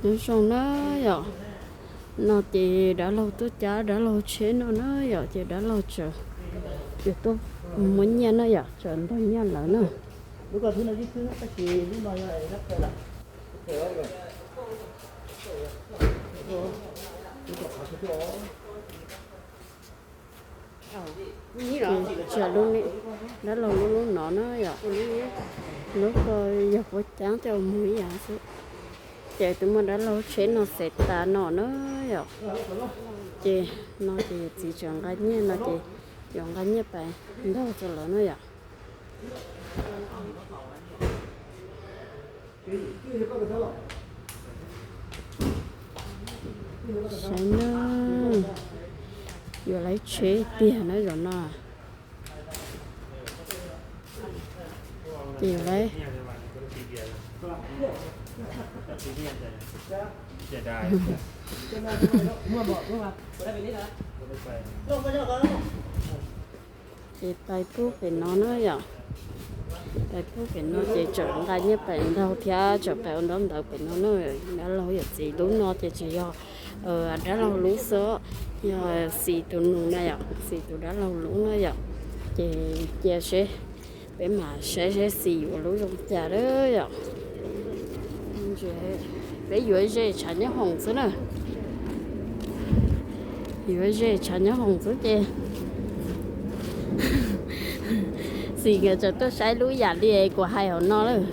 Nyob zoo na yom, no ces dab laug tuaj cab dab laug tsheb no na yom, ces dab laug tseem tuaj muab nyiaj na yom, tseem ntaus nyiaj lawm na. Ces dab laug lub lub no na yom, lub ko yog puab cab coj mus ib yam xwb. Ces twb muaj dab laug tsheb no xev tas no na yom. Ces no ces yawm txiv tseem nqa nyiaj no ces yuav nqa nyiaj pais ntaus rau lawv na yom. Saib na, yuav lawv tsheb tiag na zaum no. Ces yuav lawv ces pais pub pem no na yom. Pais pub pem no ces tseem nqa nyiaj pais ntaus thiab tseem pais ua ntaub ntawv pem no na. Dab laug yawm txiv lub no ces tsis yog dab laug lub xwb, yog Xis tus nus na yom, Xis tus dab laug lub na yom. Ces cia seb, peb mam saib seb Xis yuav lub zoo cas lawm yom. Peb yuav ze tshav nyob hoom xwb na. Yuav ze tshav nyob hoom xwb ces Xis nkawd tseem tuaj saib lub yam li kuv hais hauv no lawm.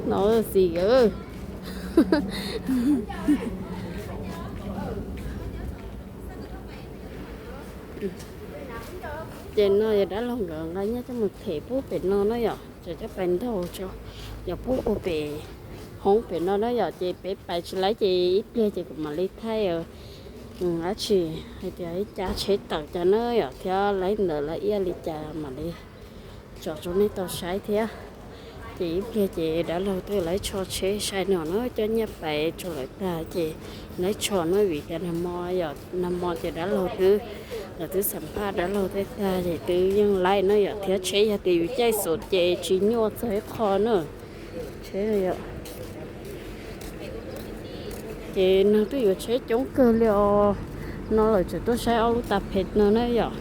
No Xis nkawd Ces no yog dab laug nkawd nqa nyiaj coj mus them pub pem no na yom, ces coj pais ntaus tso, yog pub ua pem hoob pem no na yom. Ces peb pais tsis laib ces ib pliag ces kuv mam li thaij dab tsi hais tias ib cab tsheb tawm cas na yom, thiab laib ntawd lawv iab li cas mam li tso rau nej tau saib thiab. Ces ib pliag ces dab laug twb lawv tsho tsheb sai no na, coj nyiaj pais rau lawv tag ces lawv tsho na, vim tias nag hmo yom, nag hmo ces dab laug twb, lawv twb xam phaj dab laug tej tag ces twb yeej laij na yom, thiab tsheb yog tias yus caij xus ces tsis nyuaj txog ib qho na. Tsheb ces neeg twb yuav tsheb coob kawg li os. No lawm tseem tuaj saib ob lub tas phem no na yom.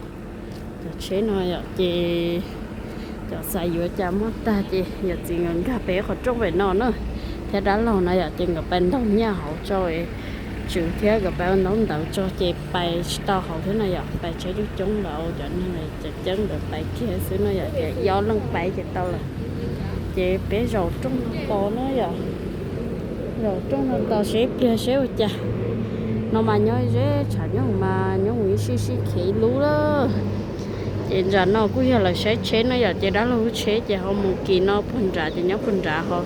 Cov tsheb no yom ces cov xav yuav cas muaj tag ces yawm txiv nkawd nkag pem qhov rooj pem no na, thiab dab laug no yom ces nkawd pais ntaus nyiaj hauv tso, tswv thiab nkawd pais ua ntaub ntawv tso ces pais tsis tau hauv thiab no yom, pais tsheb coob coob los cov neeg cov ceeb nkawd pais kiag xwb no yom, ces ib ob leeg pais ces tau lawm. Ces peb zaum rooj no tos na yom, zaum rooj no tos seb ib pliag seb ua cas. No mas nyob ze tshav nyob mas nyob mus ib sij sij khiav ib lub lawm. Ces nram no kuj yog lawv saib tsheb na yom, ces dab laug lub tsheb ces ho mus kis no puag nrad ces nyob puag nrad ho,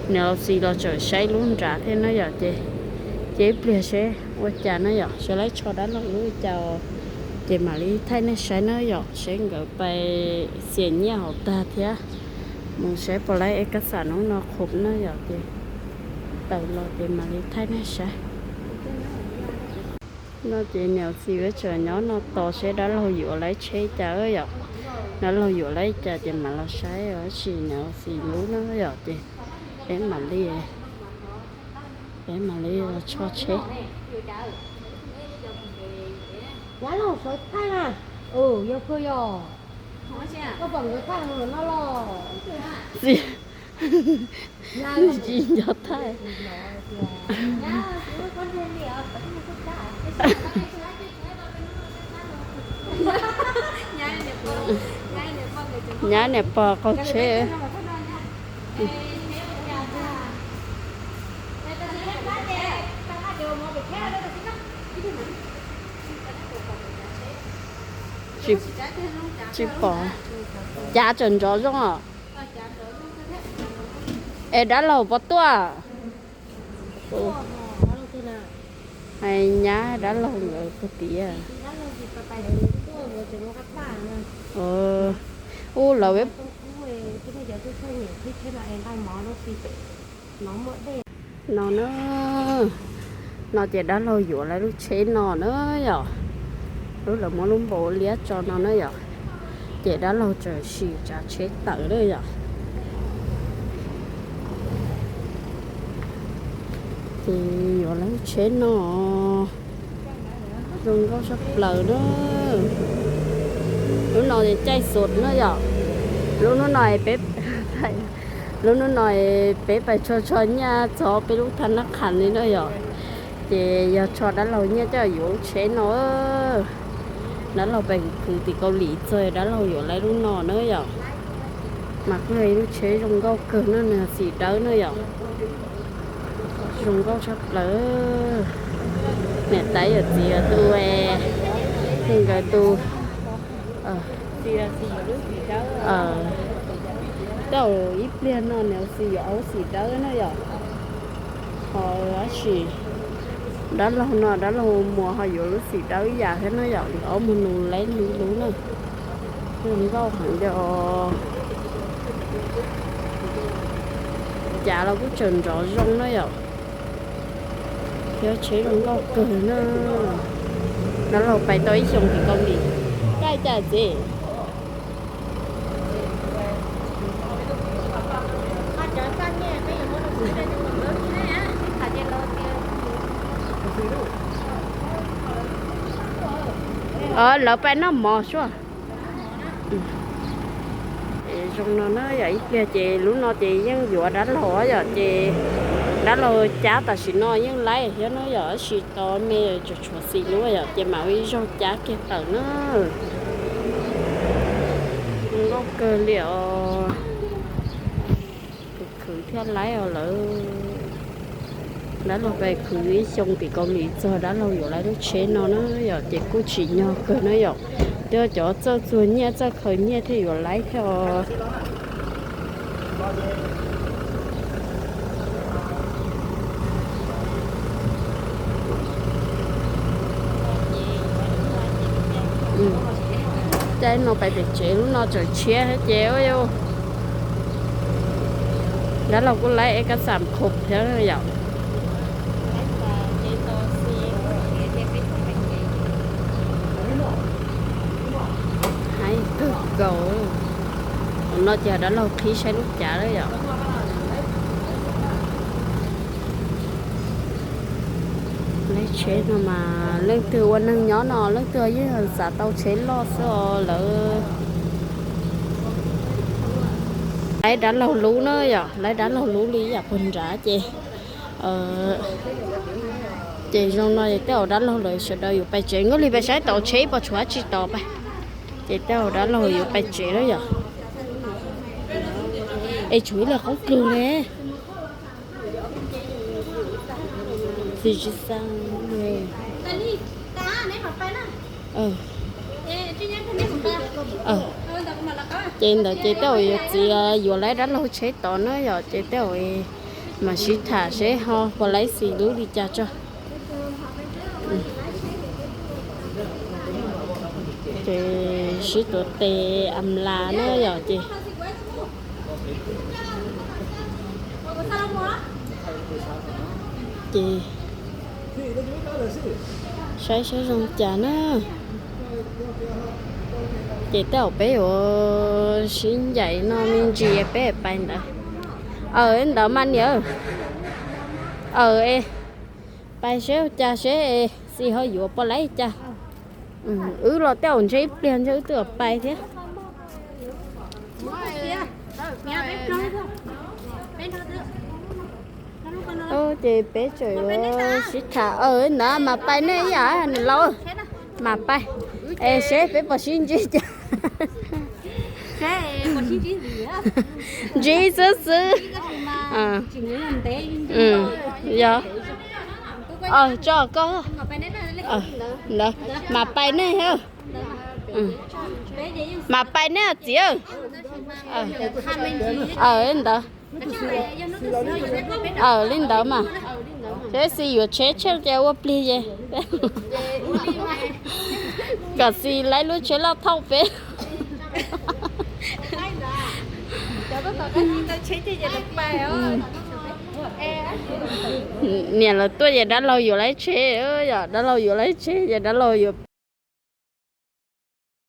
niam los xis los tseem saib lub nrad thiab na yom, ces, ces ib pliag seb ua cas na yom, seb lawv tsho dab laug lub li cas, ces mam li thaij nej saib na yom, seb nkawd pais xiam nyiaj hauv tag thiab mus saib puas laib es kab xam nub no qhuv na yom, ces tawm los ces mam li thaij nej saib. No ces niam txiv tseem nyob no tos seb dab laug yuav lawv tsheb cas yom, dab laug yuav lawv cas ces mam los saib, tab sis niam txiv lub na yom, ces peb mam li, peb mam li los tsho tsheb. Dab laug sawv thaij na, yog kawg yog, koj pom nkawd thaij no los? Tsis nco thaij. Nyab niam pog qaug tsheb. Tsis pom, cav tseem nrov zoo os. Es dab laug puas tuaj? Hais nyab dab laug nkawd puag tid. Ub, lawv, no na, no ces dab laug yuav lawv lub tsheb no na yom, lub lawv muab lub npau liab tso no na yom. Ces dab laug txawm sim tsav tsheb tawm lawm yom. Ces yuav lawv tsheb no zoo nkauj tshaj plaws na. Lub no caij xus na yom. Lub hnub no peb, lub hnub no peb pais tso tso nyiaj txog peb lub thab nab qhas li na yom. Ces yog tso dab laug nyiaj coj yuav lub tsheb no. Dab laug pais khwv tim Kaus Lim txog dab laug yuav lawv lub no na yom. Mas kuj yog ib lub tsheb zoo nkauj kawg na, nws xim dawb na yom. Zoo nkauj tshaj plaws. Niam tais yawm txiv yog tus, nkawd tus, tej zaum ib pliag no niam txiv yuav lub xim dawb na yom. Ho tab sis dab laug no dab laug muam ho yuav lub xim dawb ib yam thiab na yom, ob muag nus laib lub na. Zoo nkauj heev li os. Cav los kuj tseem nrov zoo na yom. Thiab tsheb zoo nkauj kawg na. Dab laug pais tau ib xyoos tim Kaus Lim. Caij cas txiv? Lawv pais noj mov suab. Zoo no na yom, ib pliag ces lub no ces yeej yuav dab laug yom, ces dab laug cab tam sim no yeej laib thiab na yom, tab sis tod me tseem tshuav xim lub yom, ces mam ua ib zaug cab kiag tawm na. Zoo nkauj kawg li os. Khwv khwv thiab laib os lawm. Dab laug pais khwv ib xyoo tim Kaus Lim txog dab laug yuav lawv lub tsheb no na yom, ces kuj tsim nyog kawg na yom. Thiab cov txawj txuag nyiaj txawj khaws nyiaj thiaj yuav laib thiab os. Caij no pais pem tsev, lub no tseem tshiab thiab ces dab laug kuj laib eb kab xam khum thiab yom. Haib kawg nkaus. Ua no ces dab laug qhib saib lub cav lawm yom. Lawv tsheb no mas leej twg ua neeg nyob no leej twg yeej xav tau tsheb loj xwb os lawv. Lawv dab laug lub na yom, lawv dab laug lub li yam puag nrad ces, ces zoo no ces tej zaum dab laug lawv sawv daws yuav pais tsev, Nkauj Lig pais saib tau tsheb puas tshuav tsis tau pais. Ces tej zaum dab laug yuav pais tsev lawm yom. Es tshuav ib lwm qoob plug ne. Tsis tsis xav ne. Ces ntawd ces tej zaum yuav txiv yuav lawv dab laug tsheb tod na yom, ces tej zaum mam sib tham seb ho puas laib xim lub li cas tso. Ces sib tuav tes am las na yom ces, ces saib saib zoo cas na. Ces tej zaum peb yuav sib ncaim no me ntsis peb pais ntawd. Aw, ntawd mas niam. Aw, pais seb ua cas seb xim ho yuav puas laib cas. Wb los tej zaum ntshe ib pliag ntshe wb twb pais thiab. Ces peb tseem yuav sib tham, aw, ntawd mas pais nej ib yam nws laus, mas pais. Es seb peb puas sib ntsib cas. Ntsib xwb xwb. Yog. Tso koj. Ntawd mas pais nej. Mas pais nej txiv. Ntawd. Aw, li ntawd mas. Seb xim yuav tsheb tsheej ces ua plig ces kom xim laib lub tsheb loj thauj peb. Niam lawv tuaj ces dab laug yuav laib tsheb, yog dab laug yuav laib tsheb ces dab laug yuav